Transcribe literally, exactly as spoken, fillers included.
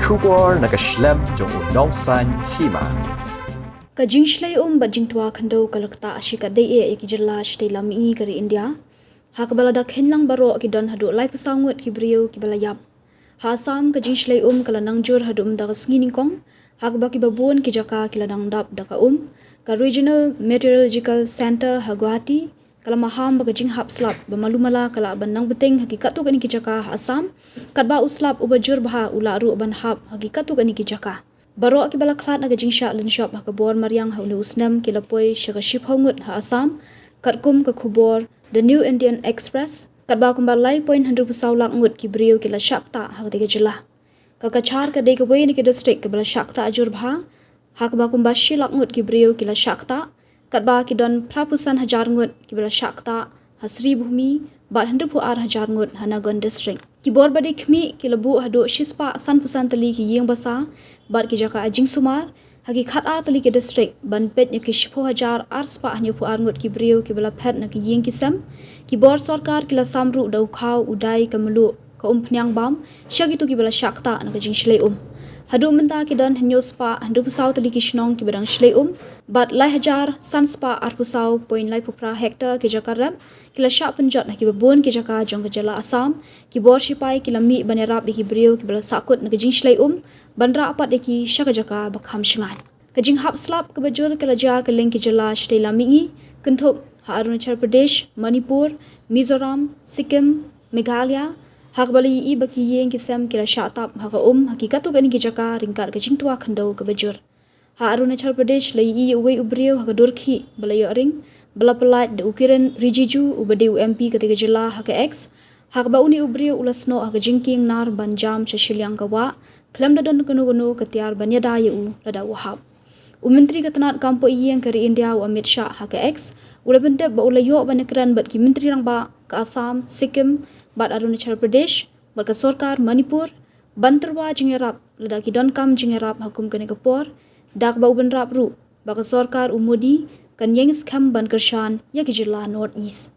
Khubor na ka shlem jong u nongsaiñ hima. Ka jingshlei um bad jingtwa khyndew ka la ktah shikatdei eh ïa ki jylla shatei lam mihngi ka ri India, ha kaba lada kheiñ lang baroh ki don haduh laiphew saw ngut ki briew kiba la ïap. Ha Assam ka jingshlei um ka la nang jur haduh mynta ka sngi nyngkong, ha kaba kiba bun ki jaka ki la nang dap da ka um. Ka Regional Meteorological Centre ha Guwahati ka la maham ba ka jinghap slap ba malu mala ka lah ban nang bteng ha ki katto katne ki jaka ha Assam, katba u slap uba jur bha u lah ruh ban hap ha ki katto katne ki jaka. Baroh kiba la khlad na ka jingshah lynshop ha ka bor mariang ha une u snem ki la poi sha ka shiphew ngut ha Assam, katkum ka khubor The New Indian Express, katba kumba lai point hynriewphew saw lak ngut ki briew ki la shah ktah ha katei ka jylla. Ka Cachar ka dei kawei na ki district kaba la shah ktah jur bha, ha kaba kumba shi lak ngut ki briew ki la shah ktah, katba ki don phraphew san hajar ngut kiba la shah ktah ha Sribhumi bad hynriewphew ar hajar ngut ha Nagaon District. Ki bor ba dei khmih ki la buh haduh shispah sanphew san tylli ki ïing basa bad ki jaka jingsumar ha ki khatar tylli ki district ban peit ïa ki shiphew hajar arspah hynñiewphew ar ngut ki briew kiba la phet na ki ïing ki sem. Ki bor sorkar ki la sam ruh da u khaw, u dai, ka mluh, ka umphniang bam sha kito kiba la shah ktah na ka jingshlei um. Haduh mynta ki don hynñiewspah hynriewphew saw tylli ki shnong kiba dang shlei um bad lai hajar sanspah arphew saw point laiphew phra hektar ki jaka rep ki la shah pynjot ha kiba bun ki jaka jong ka jylla Assam. Ki bor shipai ki la mih ban ïarap ïa ki briew kiba la sahkut na ka jingshlei um ban rah pat ïa ki sha ka jaka ba kham shngaiñ. Ka jinghap slap kaba jur ka la jia ha kylleng ki jylla shatei lam mihngi, kynthup ha Arunachal Pradesh, Manipur, Mizoram, Sikkim, Meghalaya, ha kaba la ïohi ba ki ïing ki sem ki la shah tap ha ka um ha ki katto katne ki jaka ryngkat ka jingtwa khyndew kaba jur. Ha Arunachal Pradesh la ïohi ïa uwei u briew ha ka dur khih ba la ïoh ring ba la pyllait da u Kiren Rijiju uba dei u M P katei ka jylla ha ka X, ha kaba une u briew u la snoh ha ka jingkieng nar ban jam sha shiliang ka wah khlem da don kano kano ka tiar ban ïada ïa u lada u hap. U Myntri ka tnad kam poh ïing ka ri India u Amit Shah ha ka X u la pyntip ba u la ïoh ban ïakren bad ki Myntri Rangbah ka Assam, Sikkim bad Arunachal Pradesh bad ka sorkar Manipur ban tyrwa jingïarap lada ki donkam jingïarap ha kum kane ka por, da kaba u bynrap ruh ba ka sorkar u Modi kan ïeng skhem ban kyrshan ïa ki jylla North East.